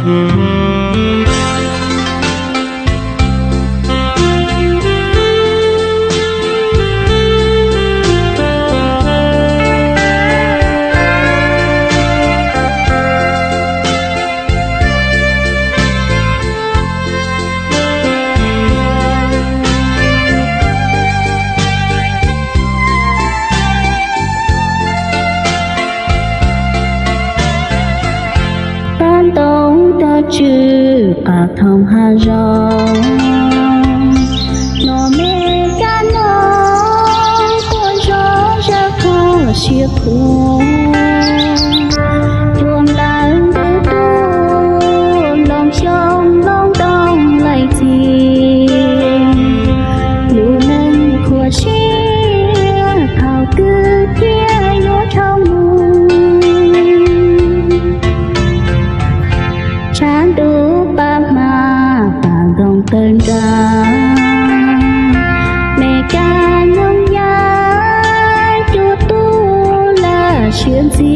Pab ntoo rog tswm qab thoom hav zoov, noj me kab noog quaj zom zaws qhov siab puv, cuag nplawg ntws tuaj loo xyoo loo ntoo leej txiv, lub neej khuv siab thaum twg thiaj yuav dhau mus. Tshav ntuj pab hma, pab ntoo tawg nrag, me kab noog yaj cuag tub laj siab ntxi.